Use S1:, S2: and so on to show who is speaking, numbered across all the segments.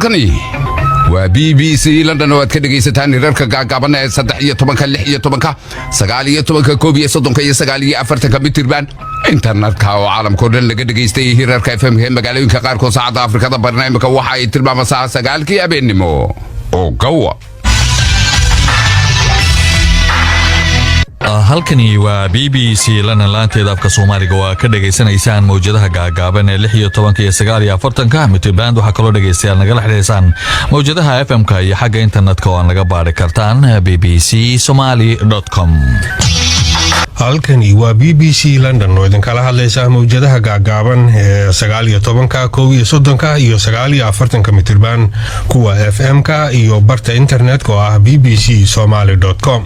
S1: Halkani waa BBC London oo aad ka dhegaysataan hirarka gaagaaban ee 13-ka, 16-ka, 19-ka, 31-ka iyo 49-ka mitirban, internetka oo caalamka oo dhan laga dhegaystay, hirarka FM ee magaalooyinka qaarkood. Saacadda Afrikada Barina imika waxa ay tilmaamaysaa 9-kii habeennimo oo gawa.
S2: Halkani waa BBC London, laanteeda afka Soomaaliga, oo aad ka dhagaysanaysaan mawjadaha gaagaaban ee 16-ka iyo 49-ka mitirban. Waxaa kaloo dhegaystayaal nagala xidhiirsaan mawjadaha FM-ka iyo xagga internetka oo aan laga baari kartaan bbc somali com.
S3: Halkani waa BBC London oo idinkala hadlaysa mawjadaha gaagaaban ee 19-ka, 31-ka iyo 49-ka mitirban, kuwa FM-ka iyo barta internetka oo ah bbc somaly com.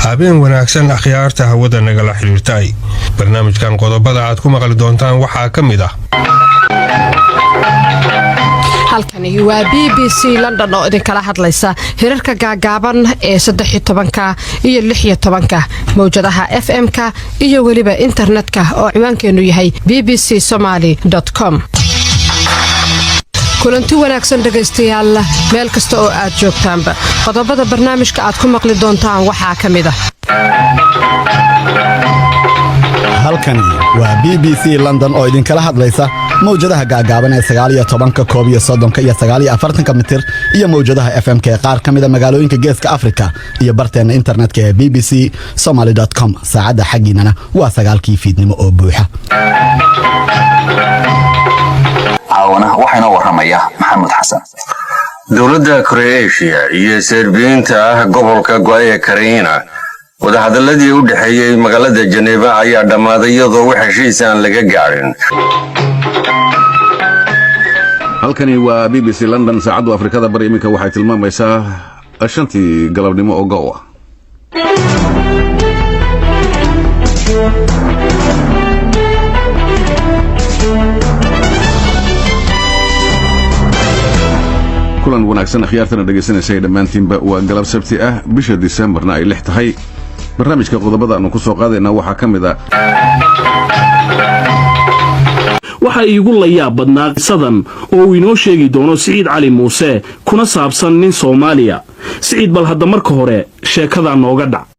S3: Habeen wanaagsan, akhyaarta hawada nagala xidhiirtay. Barnaamijkan qodobada aad ku maqli doontaan waxaa ka mid ah:
S4: Halkani waa BBC London oo idinkala hadlaysa hirarka gaagaaban ee 13-ka iyo 16-ka, mawjadaha FM-ka iyo weliba internetka oo ciwaankeennu yahay bbc somaly com. Kulanti wanaagsan, dhegaystayaal, meel kasta oo aad joogtaanba. Qodobada barnaamijka aad ku maqli doontaan waxaa ka mid ah:
S5: Halkani waa BBC London oo idinkala hadlaysa mawjadaha gaagaaban ee 19-ka, 31-ka iyo 49-ka mitir iyo mawjadaha FM-ka ee qaar ka mida magaalooyinka Geeska Afrika iyo barteenna internetka ee bbc somaly com. Saacadda xaggiinana waa 9-kii fiidnimo oo buuxa.
S6: Caawana waxaa inoo waramaya Maxamuud Xasan.
S7: Dowladda Kroeshiya iyo Serbiyiinta ah gobolka go'ee Karina, wadahadaladii u dhexeeyey magaalada Jeneva ayaa dhammaaday iyadoo wax heshiis aan laga gaadhin.
S8: Halkani waa BBC London. Saacaddu Afrikada Bari iminka waxay tilmaamaysaa 5-tii galabnimo oo gow ah. Kulan wanaagsan, akhyaartana dhegaysanaysa dhammaantiinba. Waa galab Sabti ah, bisha Disembarna ay 6 tahay. Barnaamijka qodobada aanu ku soo qaadayna waxaa ka mid ah:
S9: Waxaa iigu layaab badnaa qisadan oo uu inoo sheegi doono Siciid Cali Muuse, kuna saabsan nin Soomaaliya. Siciid, bal hadda marka hore sheekadaa nooga dhac.